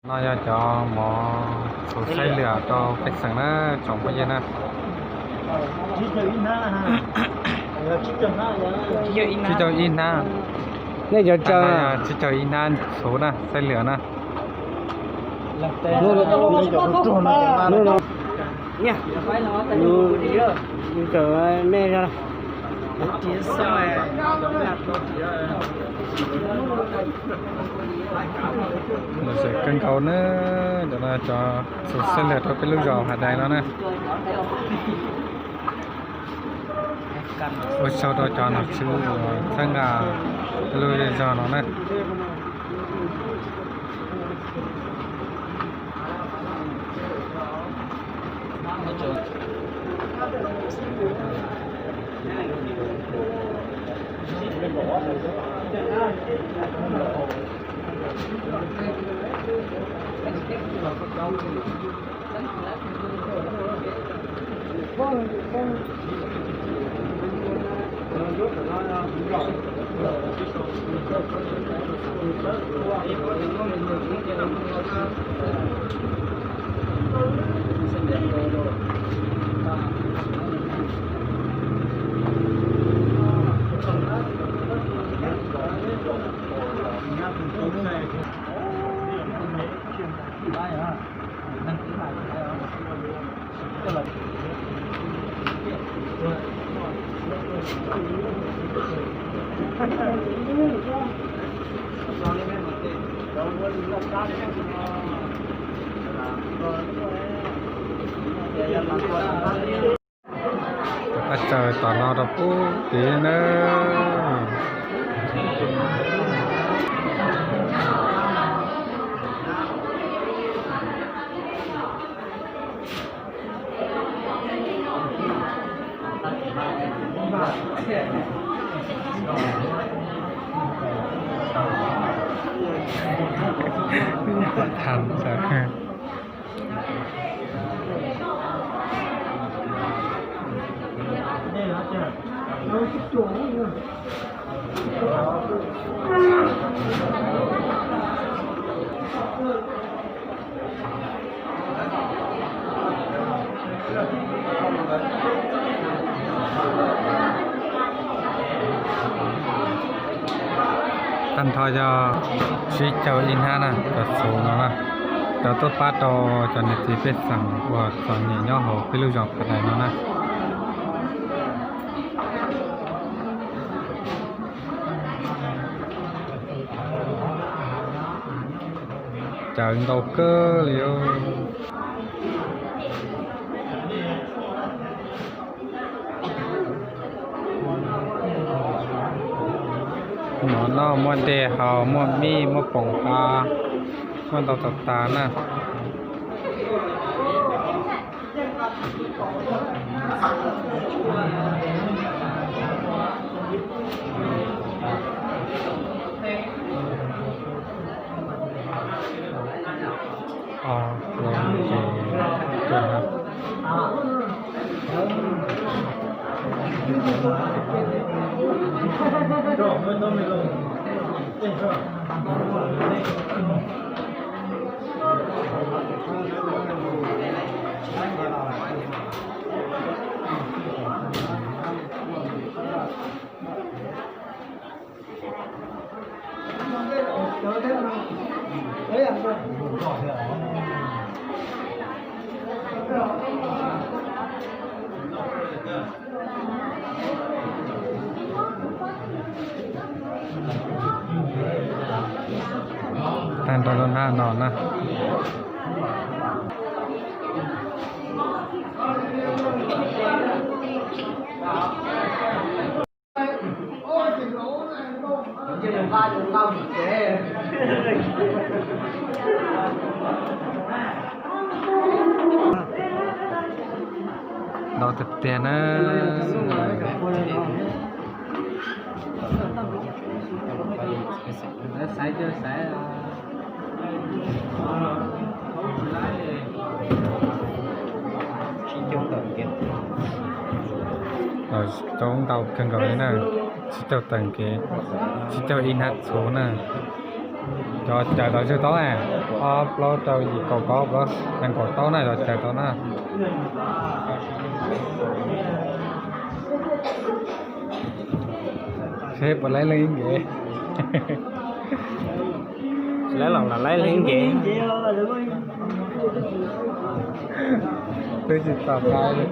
No yog cov mov txhuv xaib lwm rau pej xeem na, tsoom phooj ywg na. Tsib caug ib hnab. Nej cov tsaws, tsib caug ib hnab txhuv na, xaib lwm na. Lom zem kawg nkaus na, cov no cov txhuv xaib lwm rau peb lub zos Hav Dais no na. Ua tsaug rau cov nom tswv uas txhawb nqa peb lub zej zog no na. Rov qab tsaws tom no rau pub tid na. Tham. Tag nrho yog tsib caug ib hnab na, cov txhuv no na, cov tuaj pab rau cov niam txiv pej xeem uas txom nyem nyob hauv peb lub zos Phav Dais no na. Cawv ntau kawg li. Mov noj muaj dej haus, muaj mij, muaj poom qab, muaj ntau tag tag na. Tag nrho lub hnab no na. Ntau tiag tiag na. Coob ntau kawg nkaus li na, tsib caug tawm kev, tsib caug ib hnab txhuv na. Cov cawv tau tsawg tau na? Ob plaub rau yim kaum kaub plaub nees nkaum tau na, los caw tau na. Seb puas laib leej ib nkev. Laib los los laib leej ib nkev. Twb tsis txog qab li.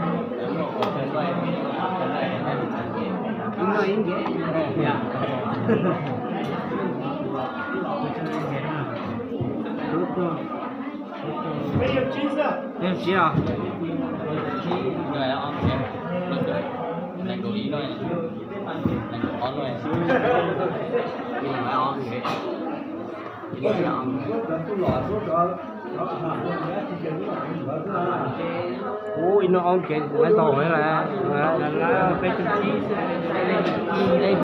Ub, ib no ob kev lawv tau lawm, peb caug tsib xwb.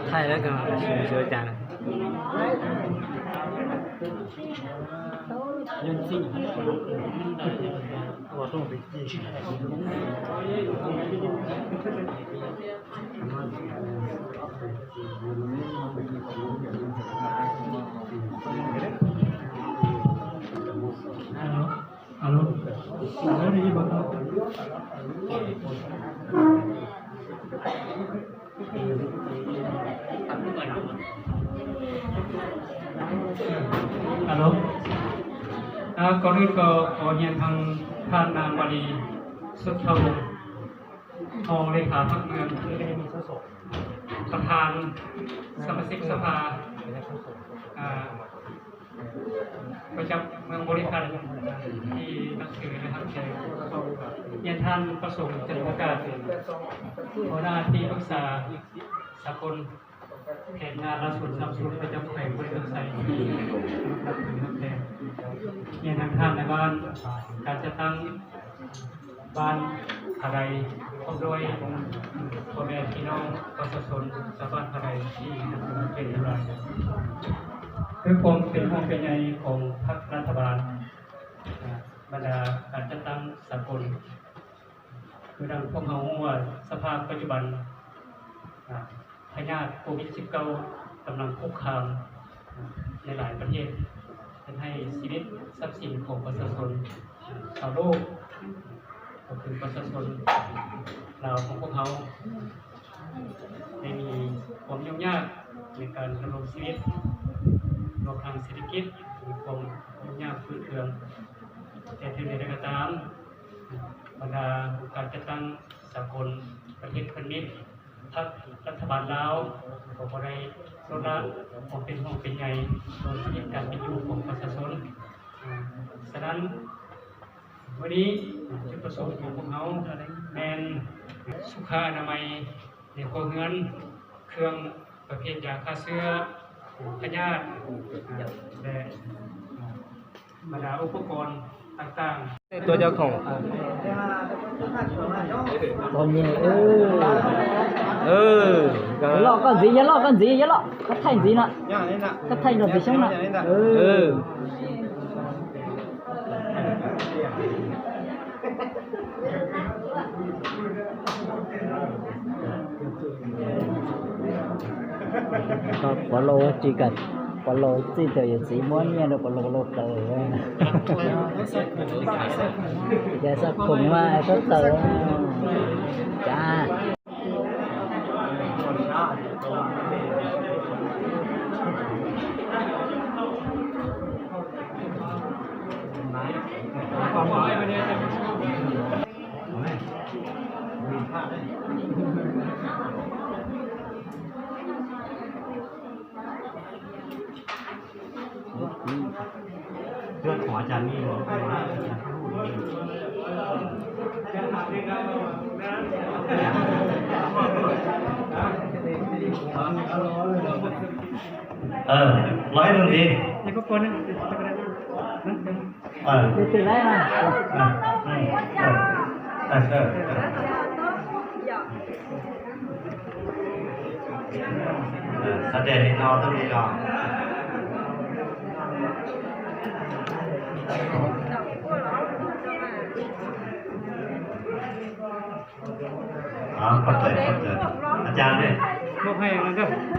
Thaij lawv kawg, sawv cas. Alo. Alo. Alo, Alo. À, có nên có, có nhận thằng Phan Nam Bali xuất khẩu, họ lên khá thắc mượn, ประธาน สมาชิกสภา à, ประจำเมืองบริคัน ที่นับถือนะครับ เชิญ เรียนท่านประสงค์ จันทกาศ หัวหน้าที่ปรึกษาสากลแผนงานล่าสุดนำสุดประจำแขวงบริคันไซที่นับถือนะครับ เรียนทางท่านในบ้านการจัดตั้ง บ้านอะไร พร้อมด้วยพ่อแม่พี่น้องประชาชนชาวบ้านอะไรที่เป็นอะไร ด้วยความเป็นห่วงเป็นใยของพรรครัฐบาล บรรดาการจัดตั้งสากล คือดังพวกเรารู้ว่าสภาพปัจจุบัน พยาธิโควิดสิบเก้ากำลังคุกคามในหลายประเทศ ทำให้ชีวิตทรัพย์สินของประชาชนชาวโลก ก็คือประชาชนลาวของพวกเรา ได้มีความยุ่งยากในการดำรงชีวิต รวมทางเศรษฐกิจ มีความยุ่งยากฟืดเคือง แต่ถึงอย่างไรก็ตาม บรรดาองค์การจัดตั้งสากลประเทศเพื่อนมิตร พรรครัฐบาลลาวก็บ่ได้ลดละความเป็นห่วงเป็นใยต่อชีวิตการเป็นอยู่ของประชาชน อ่า ฉะนั้น วันนี้จุดประสงค์ของพวกเราแม่นสุขอนามัยในครัวเรือน เครื่องประเภทยาฆ่าเชื้อพยาธิ และบรรดาอุปกรณ์ต่างๆ ตัวเจ้าของ Tau mye, loj koj ntxiv, yog loj koj ntxiv, yog loj koj thaij ntxiv no, koj thaij nrog ntxiv xyoob no. Koj puav leej tsis kam, puav leej txij thaum yawm txiv muab nyiaj rau puav leej, puav leej tawm. Yog xab khoom mas txhob tawm. Cas Thưa của chàng nghi lễ của má. Ờ, nói đừng gì. Tus lawv no. Xav tias li no twb li no. Qhov tseem, qhov tseem, a cas ne?